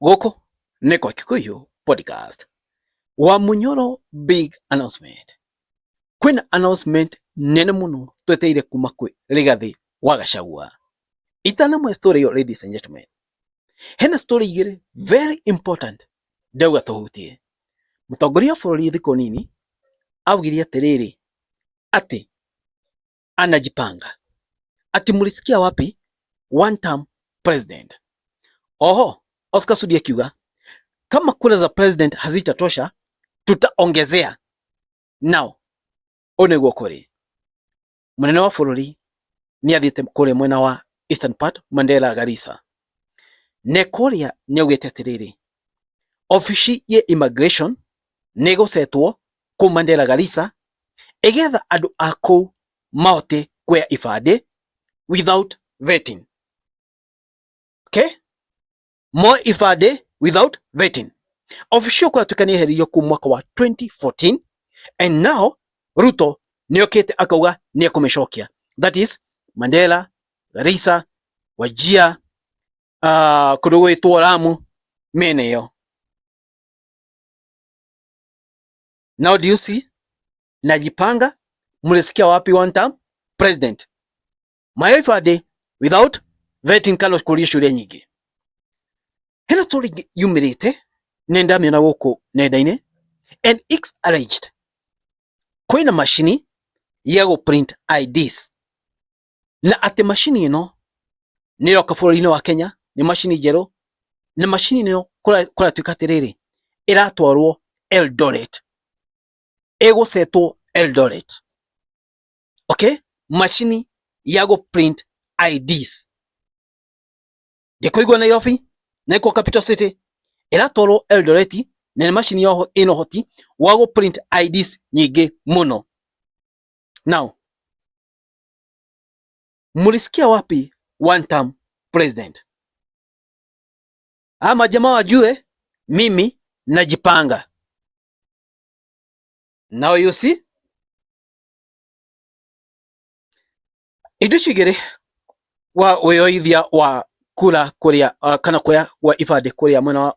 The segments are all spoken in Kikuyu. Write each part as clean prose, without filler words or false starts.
Gũkũ nĩ kwa Kikuyu Podcast. Wa Munyoro big announcement. Kwĩna announcement nene mũno twetereire kuma kwĩ Rigathĩ wa Gachagua. Itanamwe story ĩyo, ladies and gentlemen. Hena story igĩrĩ very important ndauga tũhutie. Mũtongoria wa bũrũri thikũ nini augire atĩrĩrĩ atĩ anajipanga. Ati mlisikia wapi one term president? Oho, Oscar Sudi akiuga kama kura za president hazitatosha tutaongezea. Now, ũũ nĩguo kũrĩ. Mũnene wa bũrũri nĩ athiĩte kũrĩa mwena wa Eastern part, Mandera, Garissa. Ne kũrĩa nĩ augĩte atĩrĩrĩ, obici ya immigration nĩ ĩgũcetwo kũu Mandera, Garissa, ĩgetha andũ a kũu mahote kuoya ibandĩ without vetting. Okay? Moe ibandĩ without vetting. Obici ĩyo kũratuĩka nĩ yeheririo kũu mwaka wa 2014 and now Ruto nĩ okĩte akauga nĩ ekũmĩcokia. That is Mandera, Garissa, Wajir, kũndũ gwĩtwo Lamu, mĩena ĩyo. Now do you see? Najipanga, mlisikia wapi one term president? Mayo ibandĩ without vetting kana kũria ciũria nyingĩ. Hena story ĩngĩ yumĩrĩte nĩ ndamĩona gũkũ nenda-inĩ and it's alleged kwĩna macini ya gũ print IDs na atĩ macini ĩno nĩ ĩroka bũrũri-inĩ wa Kenya, nĩ macini njerũ na macini ĩno kũratuĩka atĩrĩrĩ ĩratwarwo Eldoret, ĩgũcetwo Eldoret. Okay, macini ya gũ print IDs ndĩkũigua Nairobi na capital city, ĩratwarwo Eldoret na nĩ macini ĩna ũhoti wa gũ print IDs nyingĩ mũno. Now, mlisikia wapi one term president? Ama jamaa wajue mimi najipanga. Now you see, indo icio igĩrĩ wa wĩyoithia wa kura kũrĩa kana kuoya wa ibandĩ kũrĩa mwena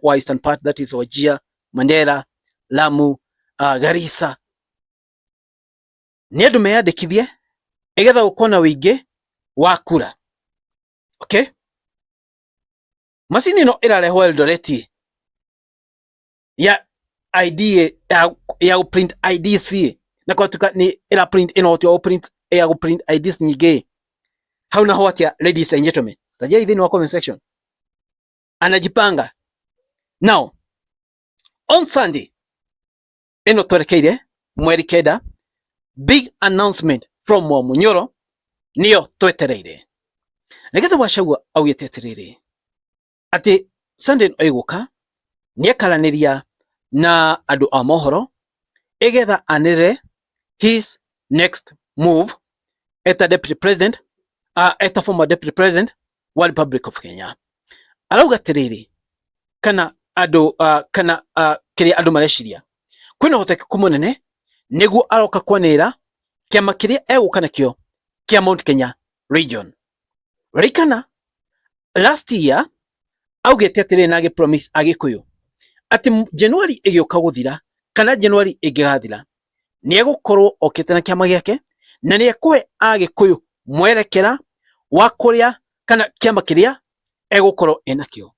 wa Eastern part, that is Wajir, Mandera, Lamu, Garissa, nĩ andũ meyandĩkithie ĩgetha gũkorwo na ũingĩ wa kura. Okay, macini ĩno ĩrarehwo Eldoret ya ID ya print IDs na kwatuka nĩ ĩra print, ĩna ũhoti wa print ya gũ print IDs nyingĩ hau naho atia. Ladies and gentlemen, tajai thĩinĩ wa comment section. Anajipanga. Now on Sunday ĩno twerekeire mweri 9, big announcement from Wamunyoro nĩyo twetereire. Nĩgetha Gachagua augĩte atĩrĩrĩ atĩ Sunday ĩno ĩgũka nĩekaranĩria na andũ a mohoro ĩgetha anĩrĩre his next move eta deputy president, eta former deputy president wa Republic of Kenya. Arauga atĩrĩrĩ kana andũ kana kĩrĩa andũ mareciria kwĩna ũhotekeku mũnene nĩguo aroka kwanĩrĩra kĩama kĩrĩa egũka nakĩo kĩa Mount Kenya region. Ririkana last year augĩte atĩrĩrĩ na agĩ promise Agĩkũyũ atĩ January ĩgĩũka gũthira kana January ĩngĩgathira nĩ egũkorwo okĩte na kĩama gĩake na nĩ ekũhe Agĩkũyũ mwerekera wa kũrĩa kana kĩama kĩrĩa egũkorwo enakĩo.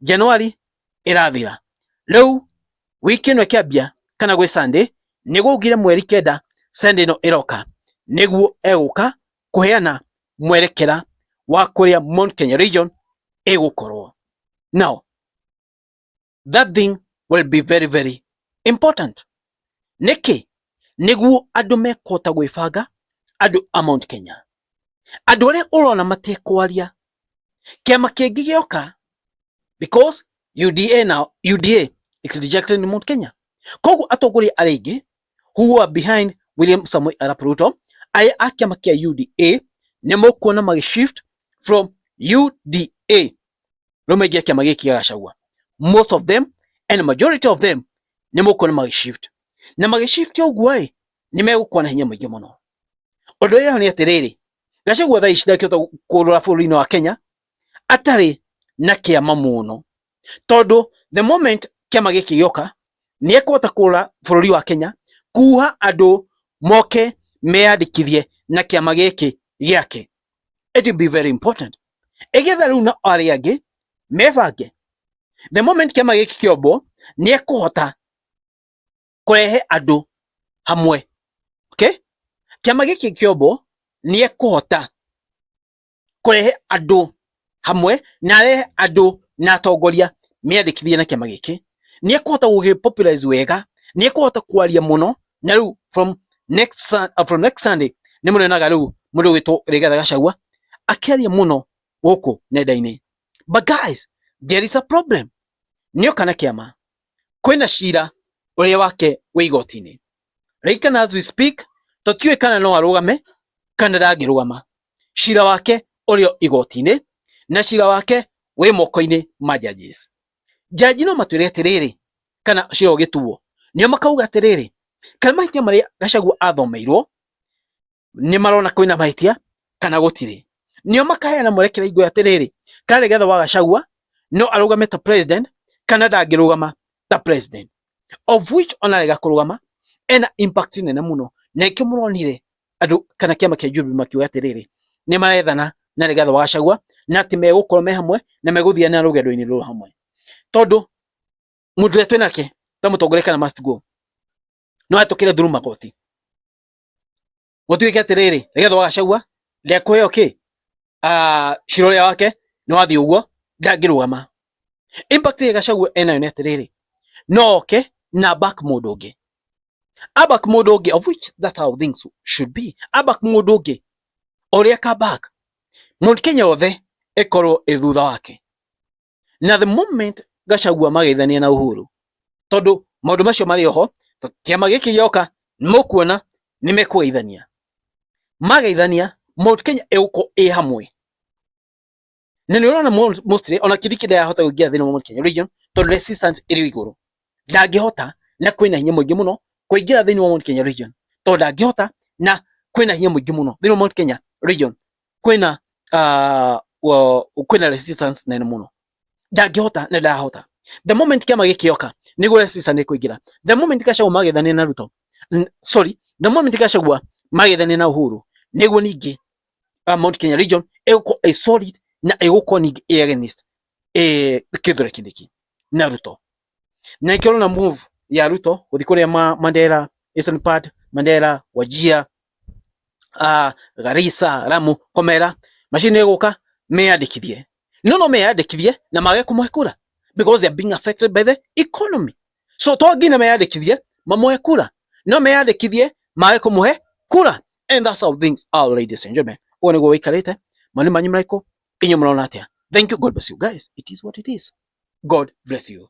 January ĩrathira rĩu, wiki ĩno ĩkĩambia kana gwĩ Sunday nĩguo augire mweri 9, Sunday ĩno ĩroka nĩguo egũka kũheana mwerekera wa kũrĩa Mount Kenya region ĩgũkorwo. Now that thing will be very very important. Nĩkĩ? Nĩguo andũ mekũhota gwĩbanga, andũ a Mount Kenya, andũ arĩa ũrona matekwaria kĩama kĩngĩ gĩoka, because UDA, now UDA is rejected in Mount Kenya. Koguo atongoria arĩa aingĩ who are behind William Samoei Arap Ruto, arĩa a kĩama kĩa UDA, nĩ mũkuona magĩ shift from UDA rĩu maingĩra kĩama gĩkĩ gĩa Gachagua. Most of them and majority of them nĩ mũkuona magĩ shift, na magĩ shift ũguo ĩ nĩ megũkorwo na hinya mũingĩ mũno. Ũndũ ũyũ nĩ atĩrĩrĩ, Gachagua thaa ici ndangĩhota kũrũra bũrũri-inĩ wa Kenya atarĩ na kĩama mũno. Tondu the moment kiama giki gioka, ni ekuhota kura bururi wa Kenya kuha andu moke meyandikithie na kiama giki giake. It will be very important igetha riu na aria angi mebange. The moment kiama giki kiombwo, ni ekuhota kurehe andu hamwe. Okay, kiama giki kiombwo, ni ekuhota kurehe andu hamwe na arehe andu na atongoria meyandikithie na kiama giki. Ni ekuhota gugi popularize wega, ni ekuhota kwaria muno. Na riu from next Sunday ni murenaga riu mundu gwitwo Rigathi Gachagua akiaria muno guku nenda-ini. But guys, there is a problem. Nioka na kiama, kwina cira uria wake wi igoti-ini. Ririkana, as we speak, tutiũĩ kana no arũgame kana ndangĩrũgama. Cira wake ũrĩ igoti-inĩ, na cira wake wĩ moko-inĩ ma judges. Jaji no matwĩre atĩrĩrĩ, kana cira ũgĩtuo nĩo makauga atĩrĩrĩ, kana mahĩtia marĩa Gachagua athomeirwo nĩ marona kwĩna mahĩtia kana gũtirĩ. Nĩo makaheana mwerekera igwe atĩrĩrĩ, kana Rigathi wa Gachagua no arũgame ta president kana ndangĩrũgama ta president, of which ona rega kũrũgama ena impact nene mũno. Na ikĩo mũronire andũ kana kĩama kĩa Jubilee makiuga atĩrĩrĩ, nĩ marethana na Rigathi wa Gachagua na atĩ megũkorwo me hamwe na megũthiĩ na rũgendo-inĩ rũrũ hamwe, tondũ mũndũ ũrĩa twĩnake ta mũtongoria kana must go no atũkĩre through magoti, gũtuĩke atĩrĩrĩ, Rigathi wa Gachagua ndekũheo kĩ cira ũrĩa wake nĩ wathiĩ ũguo, ndangĩrũgama. Impact ĩrĩa Gachagua enayo nĩ atĩrĩrĩ, no oke na back mũndũ ũngĩ, aback mũndũ ũngĩ, of which that's how things should be. Aback mũndũ ũngĩ, ũrĩa ka back Mount Kenya othe ĩkorwo ĩ thutha wake. Na the moment Gachagua mageithania na Uhuru, tondu maundu macio marĩ oho, kĩama gĩkĩ gĩoka mũkuona nĩ mekũgeithania. Mageithania, Mount Kenya ĩgũkorwo ĩ hamwe. Na nĩ ũrona mostly ona Kindiki ndahota kũingĩra thĩinĩ wa Mount Kenya region, tondũ resistance ĩrĩ igũrũ, ndangĩhota, na kwĩna hinya mũingĩ mũno kũingĩra thĩinĩ wa Mount Kenya region, tondũ ndangĩhota, na kwĩna hinya mũingĩ mũno thĩinĩ wa Mount Kenya region. Kwĩna resistance nene mũno, ndangĩhota na ndahota. The moment kĩama gĩkĩoka, nĩguo resistance ĩkũingĩra. The moment Gachagua mageithania na Ruto, sorry, the moment Gachagua mageithania na Uhuru, nĩguo ningĩ Mount Kenya region ĩgũkorwo ĩ solid na ĩgũkorwo ningĩ ĩ against Kithure Kindiki na Ruto. Na ikĩo na move ya Ruto gũthiĩ kũrĩa Mandera, Eastern part, Mandera, Wajir, Garissa, Lamu, kũmera macini ĩgũka meyandĩkithie. No meyandĩkithie na mage kũmũhe kura, because they are being affected by the economy. So to nginya meyandĩkithie mamũhe kura, no meyandĩkithie mage kũmũhe kura. And that's how things are, ladies and gentlemen. Ũguo nĩguo wĩikarĩte. Mawoni manyu marĩkũ? Inyuĩ mũrona atĩa? Thank you. God bless you guys. It is what it is. God bless you.